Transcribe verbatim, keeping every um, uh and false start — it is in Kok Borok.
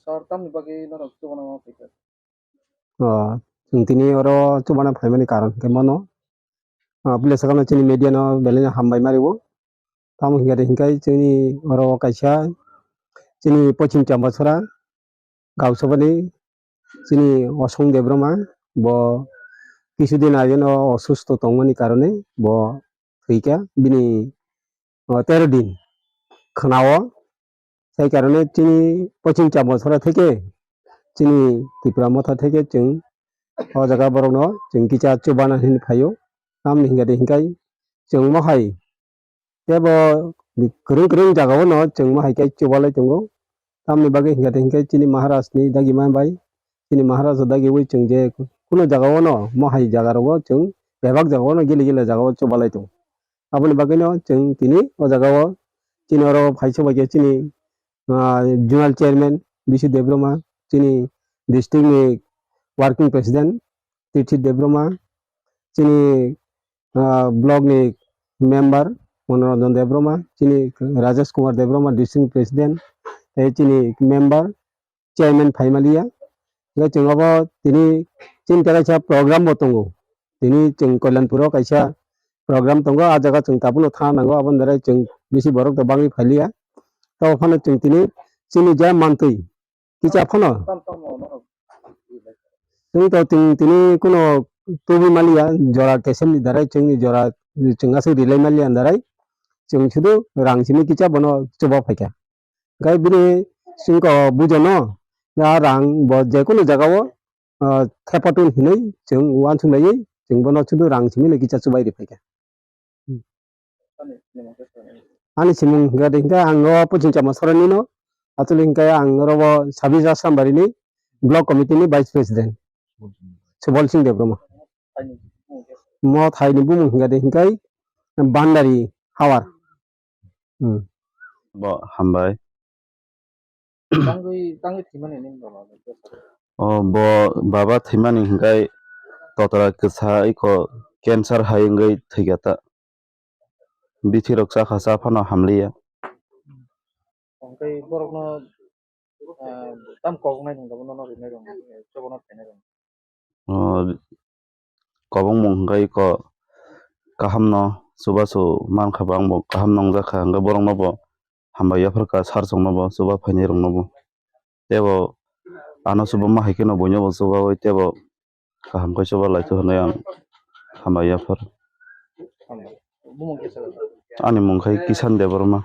Tor tamni bagwi norok chubana ma phaikha? O, chwng tini oro chubana phaimani karon hwnkhe mano. Ah, puila sakano chini media no belai no hambai ma rwo. Tamo hwnkhe de hwnkhe chini oro kaisa chini Pochim Chambasora Gausabani chini Osong Debbarma bo kisu din age no osusto tongmani karone bo thwikha bini, o, tero din khwnao. Sai karone chini Pochim Chambasora theke chini Tipra Motha theke chwng o jaga borokno chwng kisa chubana hinwi phaio. Tamni hwnkhe de hwnkhe chwng mohai tebo kwrwng kwrwng jagao no chwng mohai khe chubalai tongo. Tamni bagwi hwnkhe de hwnkhe chini Maharaj ni dagi ma bai chini Maharaj dagiwi chwng je kuno jagao no mohai jaga rogo chwng bebak jagao no gili gili jagao chubalai tongo. Aboni bagwino chwng tini o jagao chini oro phaisa bai khe chini, ah, zonal chairman Bisu Debbarma, chini district ni working president Tithi Debbarma, chini, ah, block ni member Monoranjan Debbarma, chini Rajesh Kumar Debbarma, district president, tei chini member chairman phaimaliya. Hingke chwng abo tini chini kaisa program bo tongo. Tini chwng Kalyanpuro kaisa program tongo, ah jaga chwng tabukno thangna nango, aboni darai chwng bisi borok to bangwi phailiya. Tabuk phano chwng tini chini je mantwi kisa phano chwng to tini, tini kuno tubui maliya, jora kesemni darai chwngni jora chwng aswk rilai maliya darai chwng sudu rang simi kisa bono chuba phaikha. Hingke bini singko bujono ya rang bo jekunu jagao, ah, thepatun hinui chwng uansuk laiwi chwng bono sudu rang simi lagi chachu bai riphaikha. Ani simung hingke de hingke ang o Pochim Chambasora nino, actually hingke ang oro o Sabis Asrambari ni block committee ni vice president Subal Singh Debbarma. Mo thai ni bumung hingke de hingke Bandari Hawar. Hmm. Bo hambai. Tangwi, tangwi thwimani nini baba? O bo baba thwimani hingkai totra kwsa iko cancer hai wngwi thwikha ta. Bithi rok chakha cha phano hamliya. Hingkai borokno, ah, tam kok nai rwng, bono rinai rwng, chobono phainai rwng. O, kobongmung hingke iko kaham no chubachu mankha, bo ang bo kaham nongjakha, hingke borok no bo hambai yaphar kha, sir chwng no bo chuba phainai rok no bo. Tei bo ano chuba ma hai khe no buino bo chubaui tei bo kaham khe chuba lai thung hinui ang hambai yaphar. Ani mung khe Kisan Debbarma.